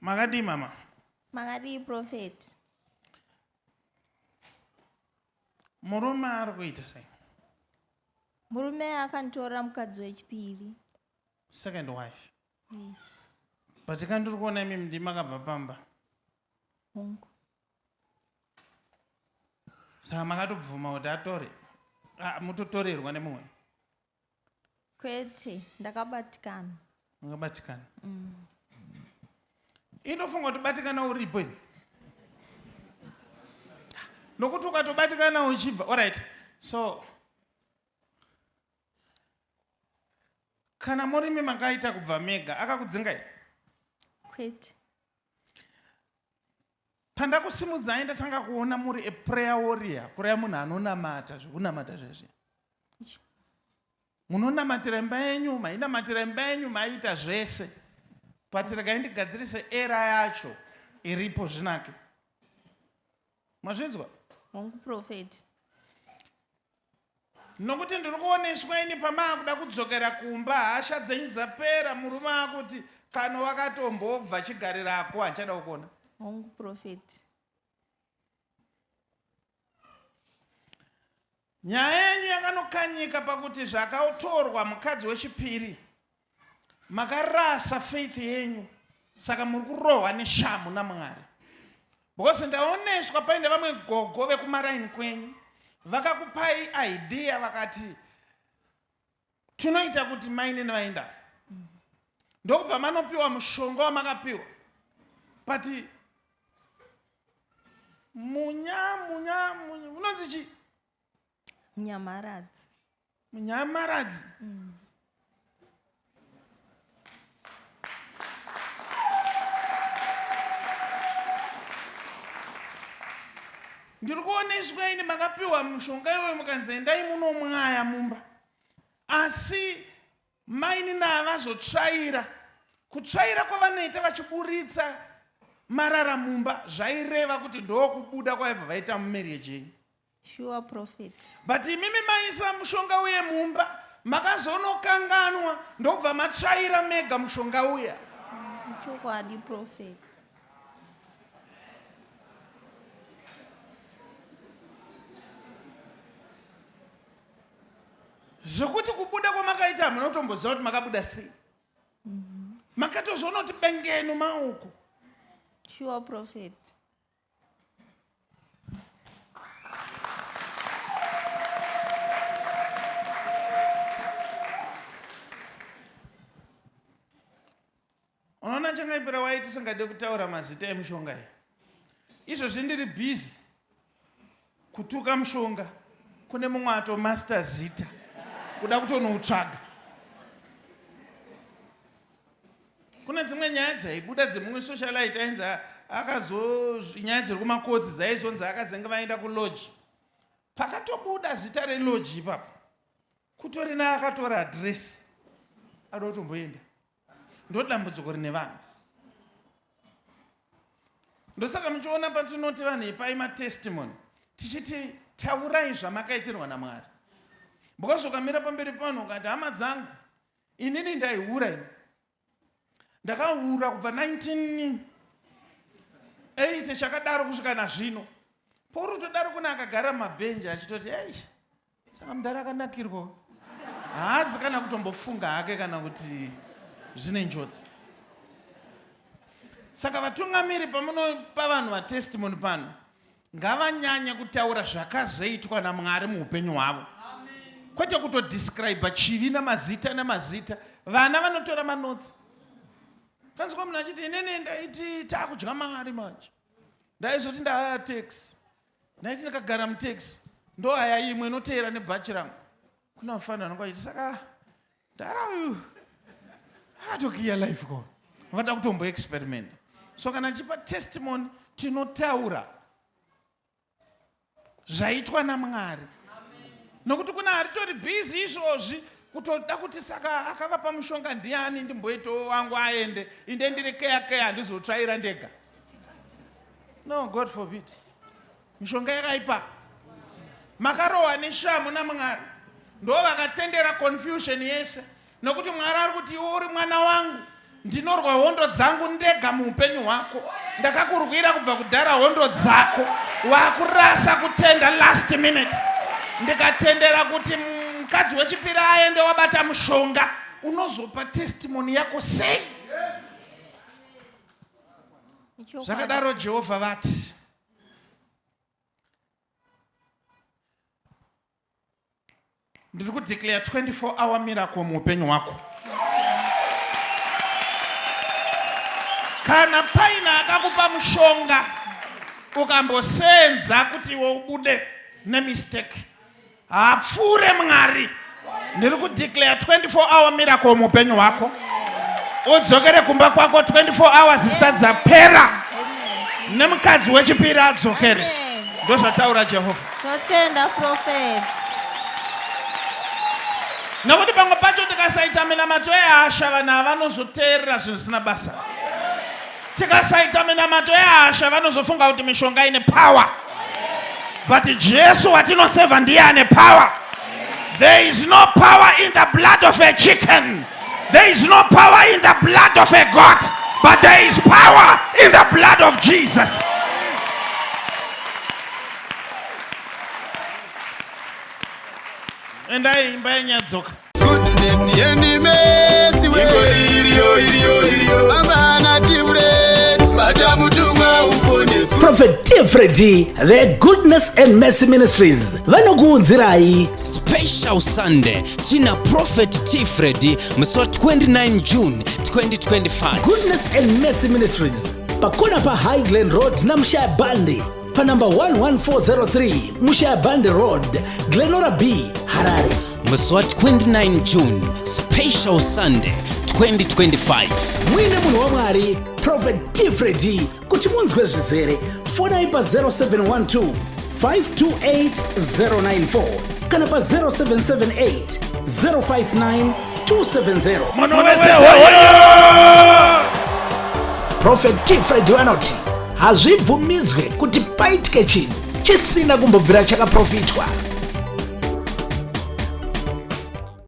Makadii mama? Makadii prophet? Murume ari kuita sei? Murume akanditorera mukadzi wechipiri. Second wife. Yes. But kandiri kuona imi ndimi makabva pamba. Hongu. Saka makatobvuma kuti atore. Ah, mutotorerwa nemumwe. Kwete, ndakabatikana. Makabatikana. Inofunga kuti batikana uripo ini. Nokuti ukatobatikana uchibva. All right. So kana murimi makaita kubva mega akakudzingai? Kwete. Pandakusimudzai ndatanga kuona muri a prayer warrior, kureva munhu anonamata zvekunamata zvezvi. Munonamatira imba yenyu, mainamatira imba yenyu, maiita zvese. But regai ndigadzirise era yacho iripo zvinake. Mazvinzwa? Hongu prophet. Nokuti ndiri kuoneswa ini pamaakuda kudzokera kumba hasha dzenyu dzapera murume akuti kana wakatombobva chigarirako handichada kukuona. Hongu prophet. Nyaya yenyu yakanokanyika pakuti zvakatorwa mukadzi wechipiri makarasa faith yenyu saka muri kurohwa neshamhu namwari because ndaoneswa paine vamwe gogo vekumaraini kwenyu vakakupai idea vakati tinoita kuti mainini vaenda ndokubva manopiwa mushonga wamakapiwa but munya munya munya unonzi chii Munyamaradzi. Munyamaradzi. Ndiri kuoneswa ini makapiwa mushonga iwoyo mukanzi endai munomwaya mumba. Asi mainini havazotsvaira. Kutsvaira kwavanoita vachiburitsa marara mumba zvaireva kuti ndokubuda kwaibva vaita mumarriage yenyu. Sure prophet. But imimi maisa mushonga uye mumba makazonokanganwa ndokubva matsvaira mega mushonga uya. Chokwadi prophet. Zvekuti kubuda kwamakaita hamuna kutomboziva kuti makabuda sei. Makatozoona kuti bengenu maoko. Sure prophet. Unoona changaipira wai tisingade kutaura mazita emishonga iyi. Izvozvi ndiri busy kutuka mushonga kune mumwe ato master zita kuda kutonoutsvaga. Kune dzimwe nyaya dzaibuda dzemumwe socialite ainzi akazo nyaya dziri kumakotsi dzaizonzi akazenge vaenda kulodge. Pakatobuda zita relodge ipapo kutori naakatora address ada kutomboenda. Ndodambudziko rine vanhu. Ndosaka muchiona patinoti vanhu ipai matestimony tichiti taurai zvamakaitirwa naMwari. Because ukamira pamberi pevanhu ukati hama dzangu Inini ndaihura ini. Ndakahura kubva 1980 chakadaro kusvika nazvino. Pauri kutodaro kune akagara mumabhenji achitoti ei saka mudhara akanakirwa haazi kana kutombofunga hake kana kuti zvine njodzi. Saka vatungamiri pamunopa vanhu matestimony pano ngavanyanye kutaura zvakazoitwa naMwari muupenyu hwavo kwete kutodescribe chivi namazita namazita. Vana vanotora manotsi. Kanzwa munhu achiti inini ndaiti takudya mari manje, ndaizoti ndahaya taxi, ndaiti ndakagara mutaxi ndohaya imwe inoteera nebhachi rangu. Kuna mufana anonga achiti saka Dara uyu akatokiya life ko vada kutombo experiment. So kana tichipa testimony tinotaura zvaitwa naMwari. Nokuti kuna aritori busy izvozvi kutoda kuti saka akavapa mushonga ndiani ndimboitawo wangu aende inde ndiri keya keya handizotsvaira ndega. No, God forbid. Mishonga yakaipa. Makarohwa neshamhu naMwari. Ndo vakatendera confusion yese. Nokuti Mwari ari kuti iwe uri mwana wangu. Ndinorwa hondo dzangu ndega muupenyu hwako. Ndakakurwira kubva kudhara hondo dzako. Wakurasa kutenda last minute. Ndikatendera kuti mukadzi wechipiri aende wabata mushonga. Unozopa testimony yako sei? Zvakadaro Jehovha vati ndiri kudeclare 24 hour miracle muupenyu hwako kana paine akakupa mushonga ukambosenza kuti iwe ubude nemistake hapfuure mwari ndiri kudeclare 24 hour miracle muupenyu hwako udzokere kumba kwako 24 hours sadza pera nemukadzi wechipiri adzokere ndozvataura jehovha Totenda prophet. Nekuti pamwe pacho tikasaita minamato yehasha vanhu ava vanozoteerera zvinhu zvisina basa. Tikasaita minamato yehasha vanozofunga kuti mishonga ine power. But Jesu watinoseva ndiye ane power. There is no power in the blood of a chicken. There is no power in the blood of a goat, but there is power in the blood of Jesus. Endai imba yenyu yadzoka. Goodness and mercy we iriyo iriyo iriyo vambana tivret bata mutumwa uponeswe Prophet T. Freddy, the Goodness and Mercy Ministries vanokuunzirai Special Sunday tina Prophet T Freddy musi wa 29 June 2025. Goodness and Mercy Ministries pakona pa High Glen Road naMushaya Bandi panamba 11403 Mushaya Bandi Road, Glenora B, Harare. Musi wa 29 June Special Sunday 2025. Muine munhu waMwari Prophet T Freddy kuti munzwe zvizere fonai pa 0712 528 094 kana pa 0778 059 270. Munhu wese hoyo! Prophet T Freddy vanoti hazvibvumidzwe kuti paitike chinhu chisina kumbobvira chakaprofitwa.